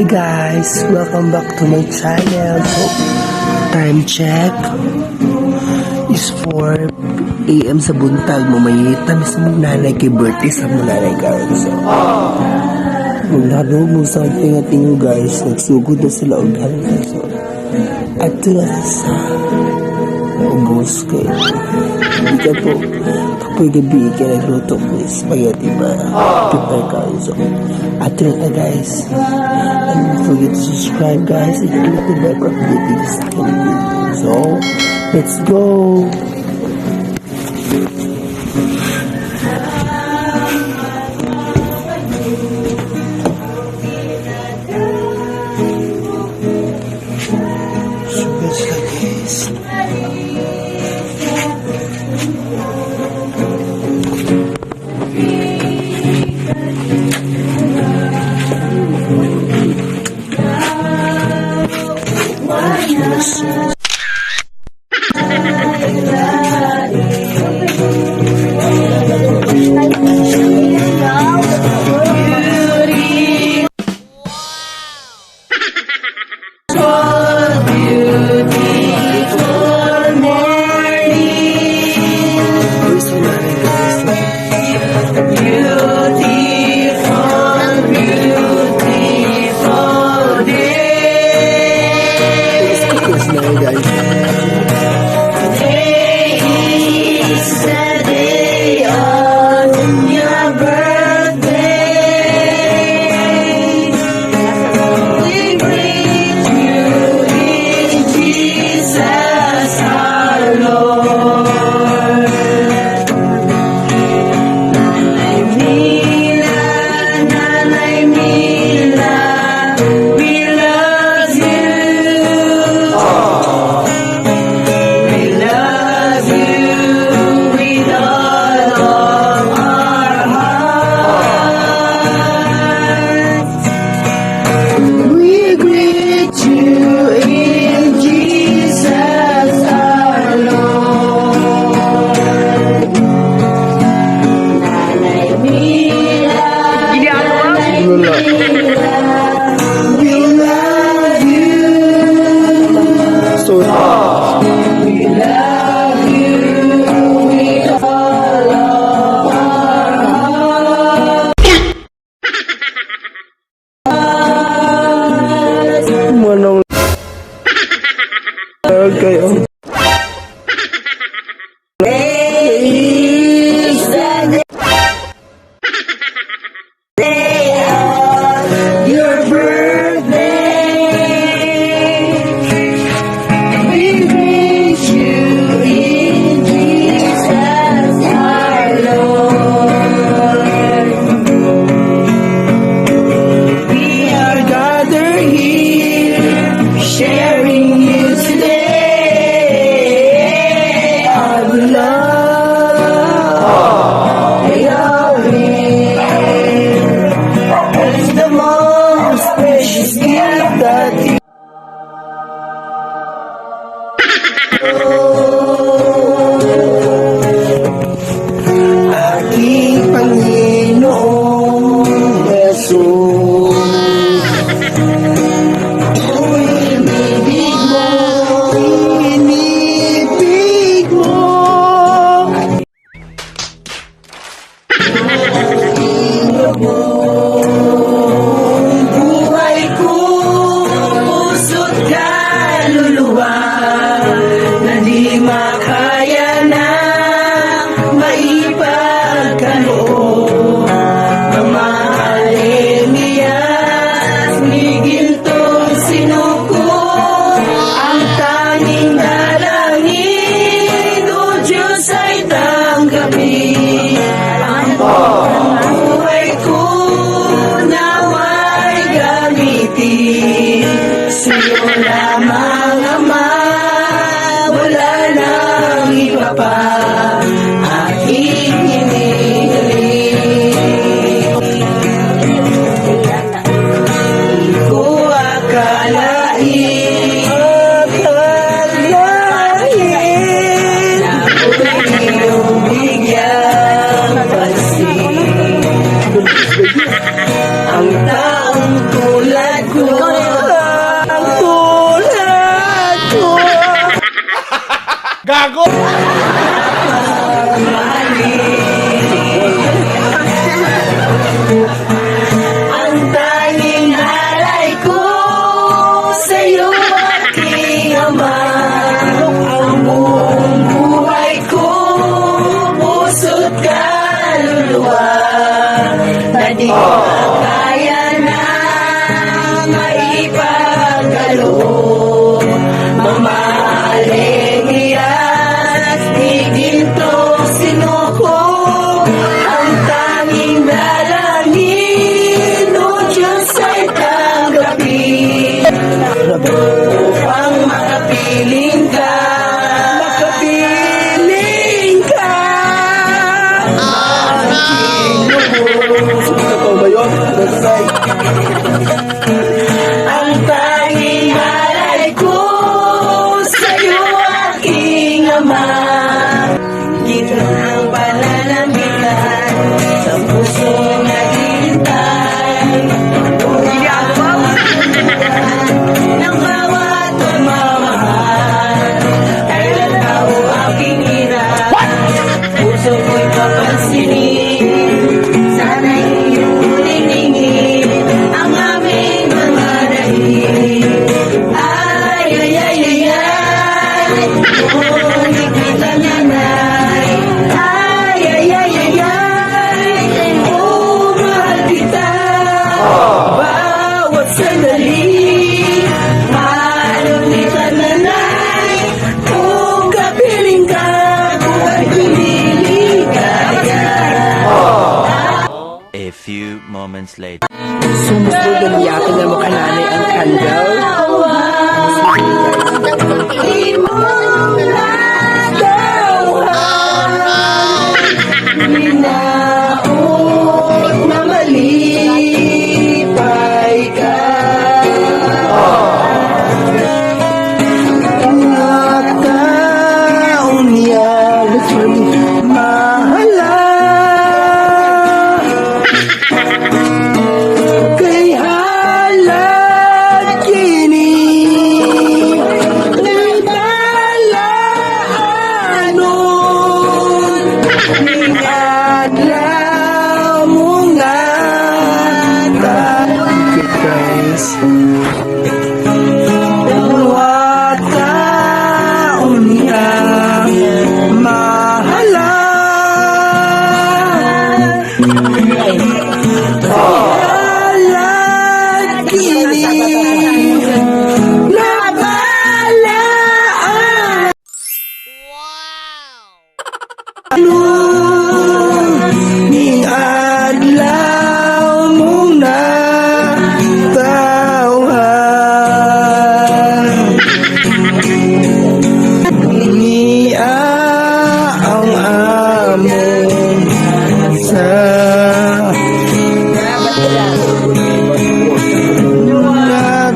Hi guys! Welcome back to my channel. So, time check is 4 a.m. sa buntag. Mamayita mi sa mong nanay kay birthday sa mong nanay karon. So, maglaro mo sa tinga-tingo, guys. Nagsugod na sila og handa. So, adto na sa ubos kay hindi ka po kapoy gabi kaya nagluto ko spaghetti ba prepare ka. So, adto na ta, guys, and don't forget to subscribe, guys, and click the bell for updated sa aking video. So, let's go! Sugod sila, guys. Where's my nanay, guys? Where's Where's nanay, guys? It's the day of your birthday. We greet you in Jesus our Lord. Nanay Mila, Nanay Mila, we love you. We love you with all of our hearts. We greet you in Jesus our Lord. Nanay Mila, Nanay Wala. Mila, we love you. So, We love you with all of our hearts. Manong kayo. It's the day of your birthday. We greet you in Jesus our Lord. We are gathered here, sharing you today. Our love, Yahweh, is the most precious gift that you Aking Panginoong Jesus. Inibig mo, inibig mo. Buhay ko, puso't kaluluwa na di makaya na maipagkaloob. Mamahalin ni gintong sinuko ang tanging dalangin, O Diyos, ay tanggapin ang buhay ko. Di kaya na maipagkaloob. Mamahaling hiyas, di ginto sinuko. Ang tanging dalangin, O Diyos, ay tanggapin upang makapiling ka. Makapiling ka. Aking lubos. Totoo ba yun? Basta. Ang tanging alay ko sa'yo, aking Ama. Ginang pananambitan sa puso naghihintay ng bawat pagmamahal. Kailan ka, o aking ina, puso ko'y papansinin? Sana'y iyong niningin ang aming mga daing. Ay, ay, ay, ay, ay, kung ikita niya na'y. Ay, ay, ay, ay, ay, oh, mahal kita. Bawat sandali, malumitan na na'y. Kung kapiling ka, kung ay liligaya. A few moments later. Sumusunod na niyakin na makananay ang candle. Imong natawhan, hinaot na malipay ka. Nakaon niya, mahala. Kay halad kini ni balaanon ning adlaw mong nata. Okay, guys. Wataon niya mahala. Halad kini na balaan ning adlaw mong natawhan niya ang among sa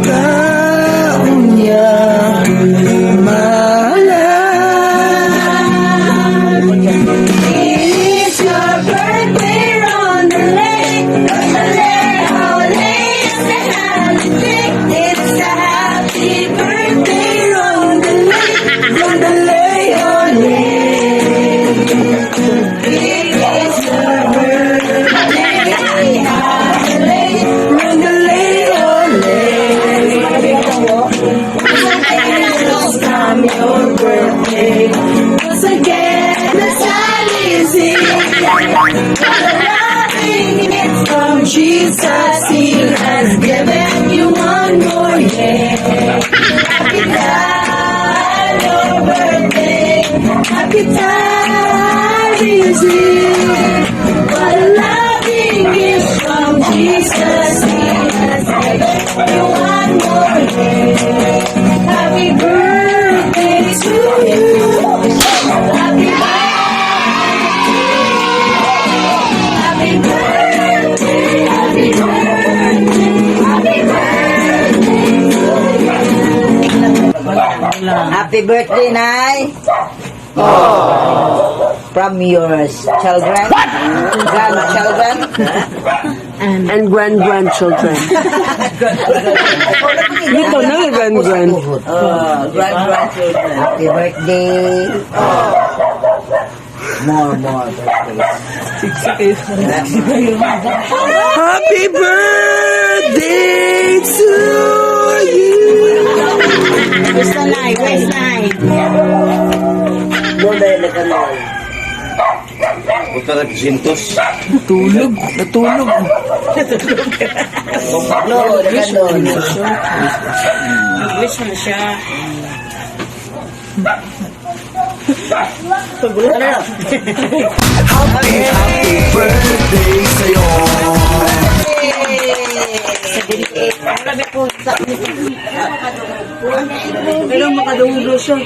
nakaon niya mahala. It's your birthday on the lake, on the lake, holiday, it's a holiday. It's a happy birthday on the lake, On the lake, It's your birthday, holiday. on the lake, It's time your birthday. Once again, the sun is here. What a loving gift from Jesus. He has given you one more year. Happy time, your birthday. Happy time is here. What a loving gift from Jesus. He has given you one more year. Happy birthday to you. Happy birthday. Happy birthday. Happy birthday. Happy birthday to you. Happy birthday, Nay! From your children, grandchildren, and grand grandchildren. Dito na grand grand. Oh, grand grandchildren. Happy birthday! More, more birthdays. Happy birthday to you. Where's the line? Where's line? Doon dahil nagkanol. Punta na 300. Natulog, natulog. No, ganun. Wish mo na siya. Birthday sa'yo. Pero makadunggo siya.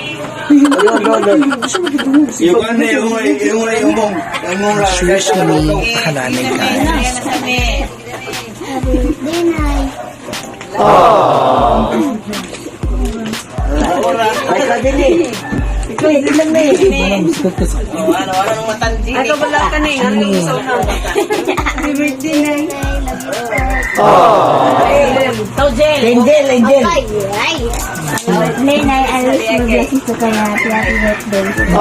Yung ano, yung umong. Yung umong lang. Wish kami pakananay, guys. Ay, ka din eh. Ikaw, hindi lang na eh. Ato wala ka na eh. Ano yung sa una? Happy birthday, Nay. Angel, Angel. Birthday, Nay. I wish you blessings to kaya. Happy, happy birthday.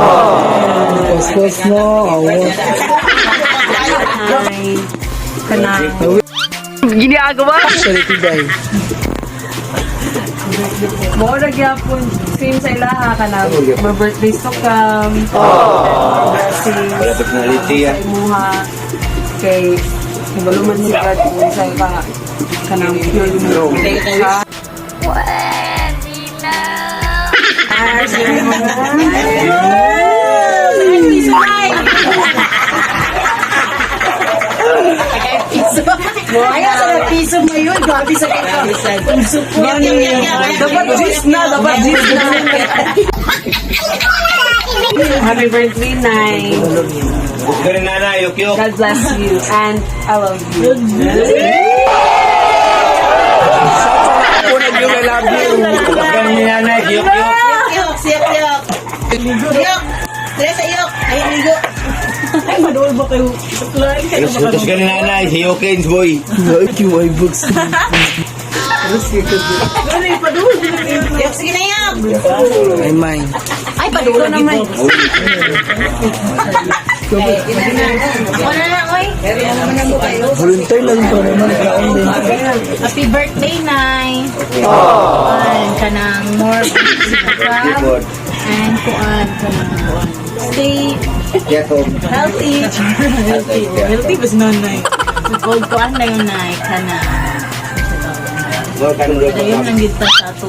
Post no. Awa. Kanang. Ginagawa. Charity day. Mo ra gyapon same sa ilaha kanang my birthday so kam. Blessings Wala personality sa ah. imuha kay hibalo man si God kung sa ka kanang pure mo. Sa Ayaw sa piso mo yun. Grabe sa kito. Dapat gis na, dapat gis na. Happy birthday, Nay. Huwag rin nanay, yuk-yuk. God bless you and I love you. Unag yung I love you. Huwag ka rin nanay, yuk-yuk. Yok, siyak, yok. Yok. Teresa, yok. Ay, ligo. Ay, maduol ba kayo? Tapos ka rin nanay, si Yukins boy. Like you, my books. Yok, sige na, yok. Ay, mine. Ay, padulo naman. Ako na lang, oy. Volunteer lang ito naman. Kaon din. Happy birthday, Nay. Kuan ka ng more blessings to come. And kuan ka ng stay healthy. Healthy. Healthy ba si nanay? Old kuan na yun, Nay. Kana. Dayon lang gid ta sa ato.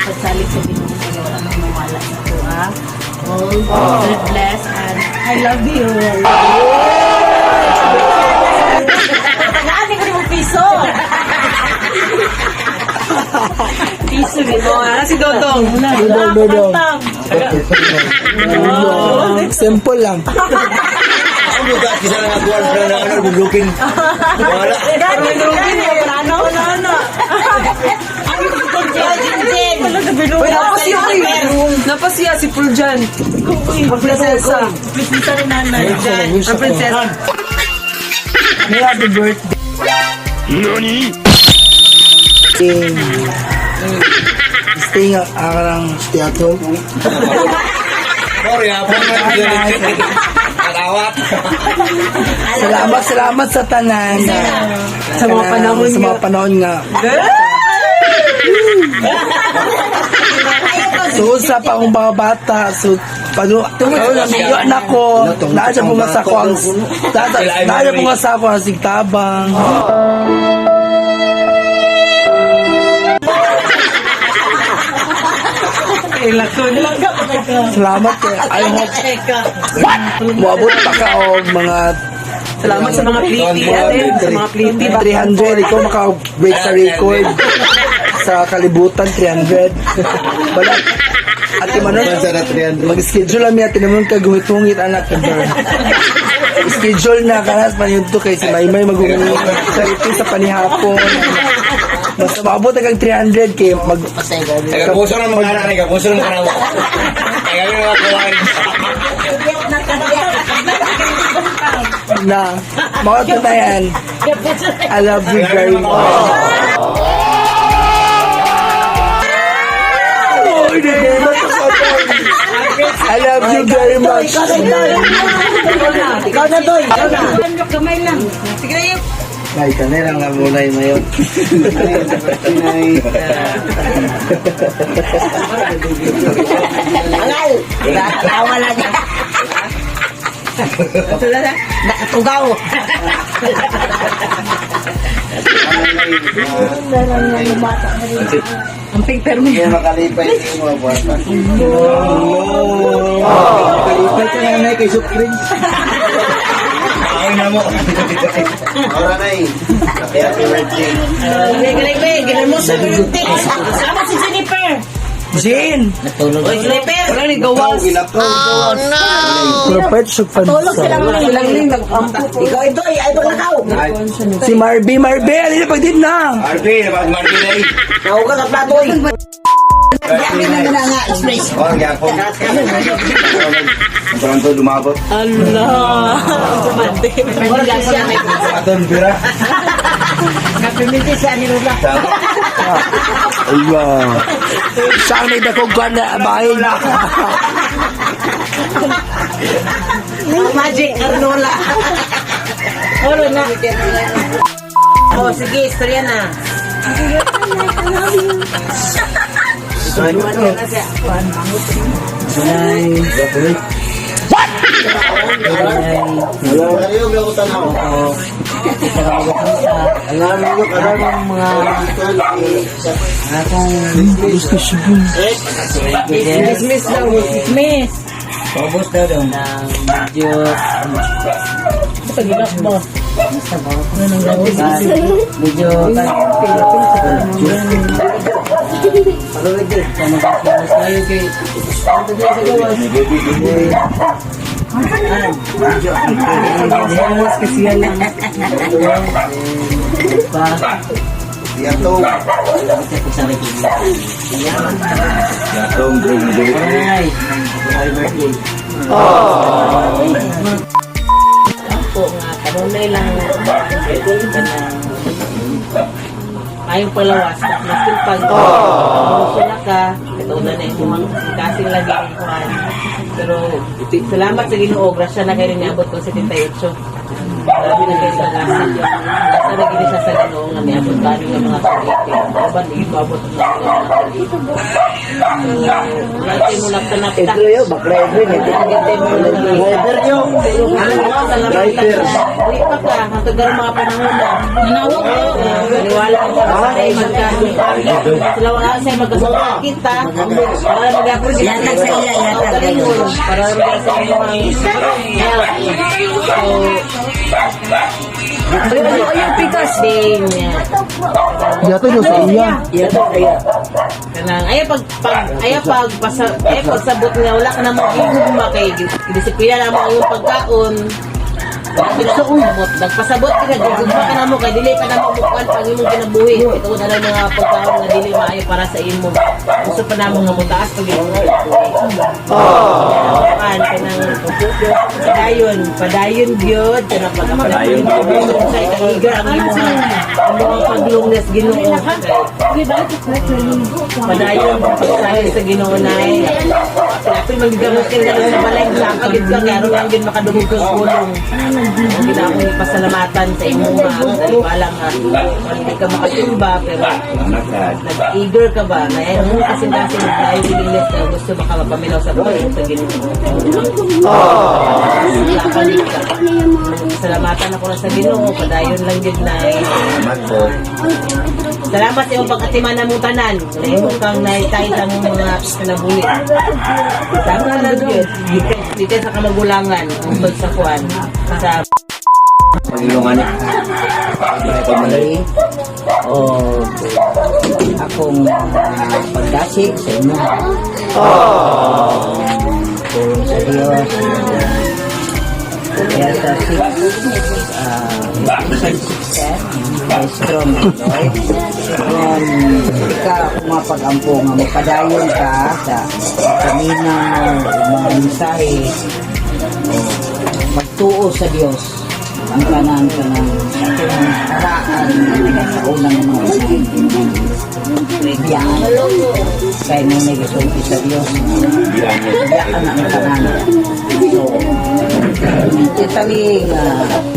Pagsalig sa Ginoo kay wala nang mawala sa ato ah. All God bless and I love you. Tagaan ko mo piso. Piso nito. Ah, si Dodong. Dodong, dodong. Dodong. Simple lang. Ano ba? Kisa na nga na na ano, bublukin. Wala. Gani, Rubin, plano. Wala na. Uy, napasiya kayo. Napasiya si Puljan. Ang prinsesa. Prinsesa ni Nanay. Ang prinsesa. May happy birthday. Nani? Stay nga arang stay at home. Sorry ah, Karawat. Salamat, salamat sa tanan. Sa mga panahon Sa mga nga. panahon nga. So, sa pa akong mga bata, so, pag karon na miyo na ko, naa siya po nga sa ko ang, naa siya po nga sa ko ang sigtabang. Salamat kay I hope moabot pa ka og mga Salamat sa mga pliti. Ate, sa mga pliti. 300, ikaw maka-break sa record sa kalibutan 300. Wala. Ate Manon, mag-schedule lang niya, tinamon ka gumitungit anak. Schedule na kanas man yun to kay si Maymay magungit sa ito sa panihapon. Basta maabot hanggang 300 kay mag Taga puso ng mga anak, taga puso ng mga anak. Taga yung mga kawain. na mga tatayan. I love you very much. Oy, nagbabat ako. I love you very much. Ikaw na, Doy. Ikaw na. Kamay lang. Sige na, yok. Ay, kanila nga muna yung mayo. Angal. Tawa lang. Wala na. Nakatugaw. Ang pink permi. Hindi makalipay sa mga buwan. Makalipay ka na kay soft drinks. Ay na mo. Ora na eh. Happy birthday. Galing ba? Ganun mo sa birthday. Sama si Jennifer. Jane! Oy, Jennifer. Wala ni gawas. Oh no! Pero pwede siya pandesal. Silang ling nag-ampo po. Ikaw ito, ay ito lakaw. Si Marby, Marby! Alin na pagdid na! Marby, Marby na eh. Nahugas ang plato eh. Yan na nga, express. Oh, gyapon. Ang parang to dumabot. Allah. Wala siya. Aton bira. Napimiti siya ni Lula. Tama. Aywa. Saan may dakong kwan na bahay na? Magic Arnola. Oro na. Oh, sige, istorya na. Gusto siya. Dismiss daw, dismiss. Paubos daw daw ng medyo Pagilak mo. Medyo Gawas kasi yan lang. Yatong. Yatong. Ay, happy birthday. Po nga, kanunay lang kanang ayaw palawas, maskin pag gusto na ka, katulad na imong kasing lagi ang kuhan. Pero salamat sa Ginoo, grasya na kayo niabot ko sa 78. Grabe na kayo sa gasa. Gasa na gini siya sa Ginoo nga niabot kami ng mga kagite. Laban, hindi ko abot ng mga kagite. So, wala kayo mo napta-napta. Driver nyo. Driver. Uy pa ka, hangtod karon mga panahon na. Nanawag ko. Maniwala ka sa ay magka. Sila wala siya magkasakit ta. Para magapon siya. Yatag sa iya, yatag. Para magapon sa iya mga health. So, Ayo, ayo, pikas. day niya. Yato no sa iya. Kanang ay pag pag ay pag pasa ay pagsabot nga wala ka na mo gihugma kay disiplina na mo ang iyong pagkaon. Nagpasabot, nagpasabot ka nagugma ka na mo kay dili pa na mo mukuan pag imong kinabuhi. Ito na lang mga pagkaon nga dili maayo para sa imo. Gusto pa namo nga motaas pag imong kinabuhi. Kan kanang padayon, padayon gyud kanang Padayon gyud. Sa kahiga ang imong paglungnes Ginoo. Padayon pagsahi sa Ginoo nay. Apil magigamot ka na sa balay sa kagid ka karon lang gyud makadungog kang pulong. Ang ginakong ipasalamatan sa imong mga dahil nga hindi ka makatumba pero nag-eager ka ba na eh, mo kasi kasi tayo willingness na gusto baka mapamilaw sa buhay sa Ginoo. Laban ka. Salamatan ako na sa Ginoo, padayon lang gyud nay. Salamat po. Salamat sa iyong pag-atiman na mong tanan. Na imong kang naitay sa mong mga kinabuhi. Tama na yun. Gikan sa kamagulangan, tungkol sa kuan. Sa Pagilungan niya. Okay. O akong pagdasi sa inyo. Tulong sa Diyos. Kaya sa 6, Ephesians 6, ay strong, Lord. Kung ikaw ako mga pag-ampo nga mapadayon ka sa paminaw, mga mensahe, o pagtuo sa Diyos, ang tanan ka ng atong paraan sa unang mga biyaan. Kaya nung nagasulti sa Diyos, biyaan ang tanan. So, Itali nga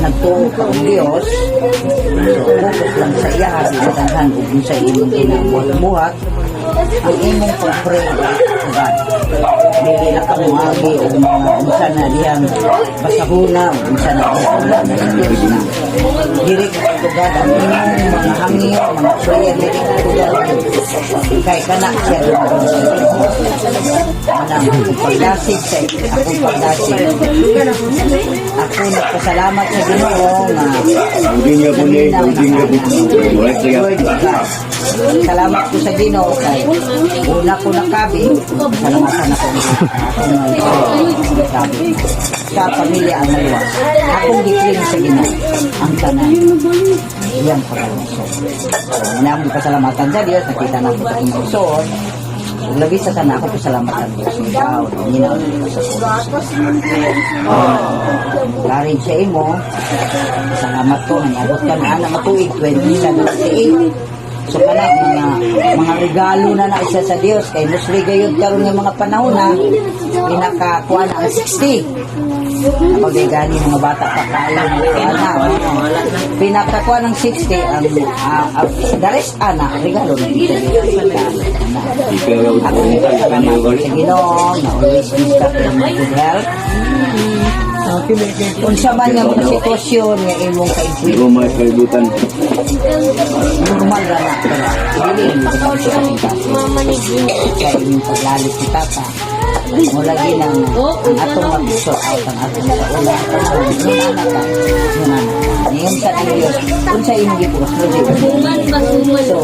nagtuo ka og Dios, so focus lang sa iya, sa daghan ug sa imong ginabuhat-buhat, ang imong pag-pray ug God. Dili na ka moagi og mga unsa na diyang basahuna, unsa na diha, wala na sa Diyos na. Diri ka to God ang imong mga hangyo, mga prayer, diri ka to God. Kay kana siya doon sa Diyos. Manang akong pagdasig sa akong pagdasig. Ako nagpasalamat sa Ginoo nga Hindi nga po niya, hindi nga po. Wala siya. Lord God. Salamat ko sa Ginoo kay una ko nakabi, salamatan ako akong nakabi. Sa pamilya ang naluwas. Akong giklaim sa Ginoo ang tanan. Iyang pagkaluso. So, muna akong pasalamatan sa Dios, nakita na ko sa akong igsoon. Ug labi sa tanan ako pasalamatan Dios. Ikaw, minaw ko sa Larin sa imo, salamat ko, nangabot ka na anak matuig, 2078. So kana mga regalo na na isa sa Dios kay mostly gayud karon nga mga panahon na pinakakuha na ang 60. Kapag gani mga bata pa kayo ana pinakakuha ng 60 ang the rest ana regalo na dito. Ako salamat sa Ginoo na always be stuck in good health. Unsa man nga mga sitwasyon nga imong kaigwin, Hindi ko may kaibutan. Normal ra na pero dili mo sa kasing kay imong paglalit ni tata mo lagi nang ang atong mag-sort out ang atong sa una panahon nunana ka nunana ka ngayon sa Diyos unsa imong gipuos mo so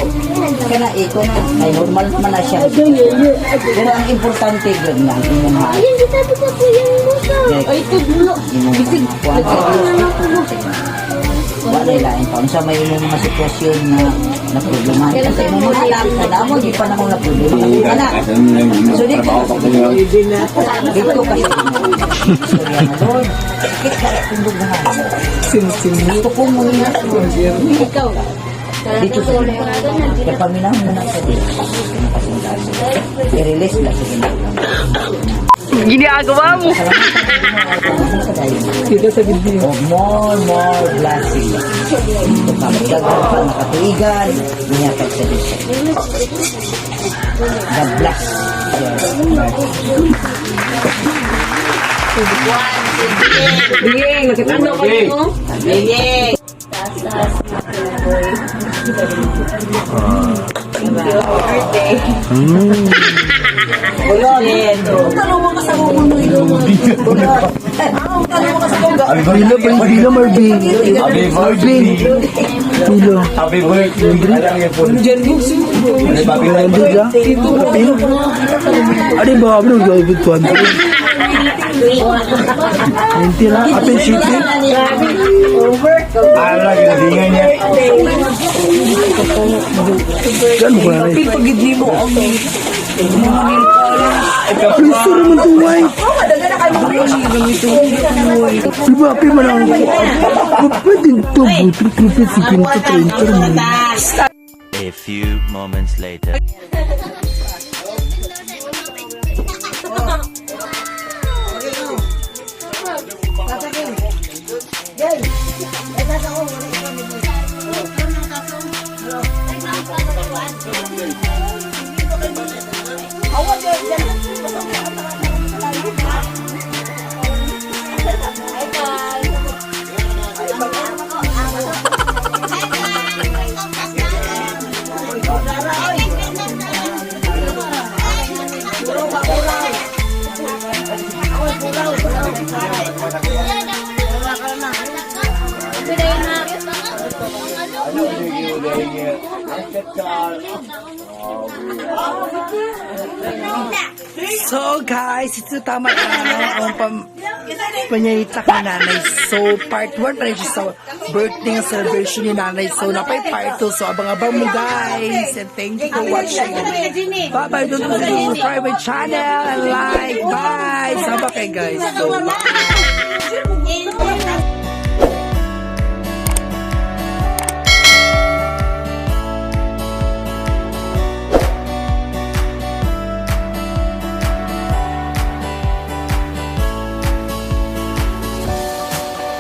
kana iko na ay normal man na siya, pero ang importante gyud nga ang imong heart Ay, tudlo. imong kuan sa Diyos, wala lain pa unsa may imong mga sitwasyon na na problema ka sa imong mga anak na mo di pa na na problema ka sa imong anak. So dito ka sa Ginoo. Dito ka sa Ginoo. So yan, Lord, sakit ka akong dughan. Gusto ko mo na. Ikaw. Dito sa Ginoo. Kaya paminaw mo na sa Diyos. Ang kasing-kasing. I-release na sa Ginoo. Ginagawa mo. Kita sa video. Oh, more, more blessings. Ito pa, magdagdag pa ng katuigan, nihatag sa Diyos. God bless. Bing, nakita mo Okay. Bigay. Kulon. Kulon. Happy Pila pa pila, Marvin. Happy birthday. Pila. Happy birthday. Happy Hundred ah. Kapil. Ano ba? Ano ba? 200. 90 lang. Apil city. Ala, ginalingan niya. Yan mo na rin. Pagidli mo ang Piso naman tuway. Diba, apil man ang pwede ito. Buto, 50, 30 naman. A few moments later. So guys, ito tama na ang panyayita ka nanay. So part 1 pa rin siya sa birthday celebration ni nanay. So napay part 2. So abang-abang mo guys. And thank you for watching. Bye-bye. Don't forget to subscribe my channel and like. Bye. Sama kay guys. So, bye.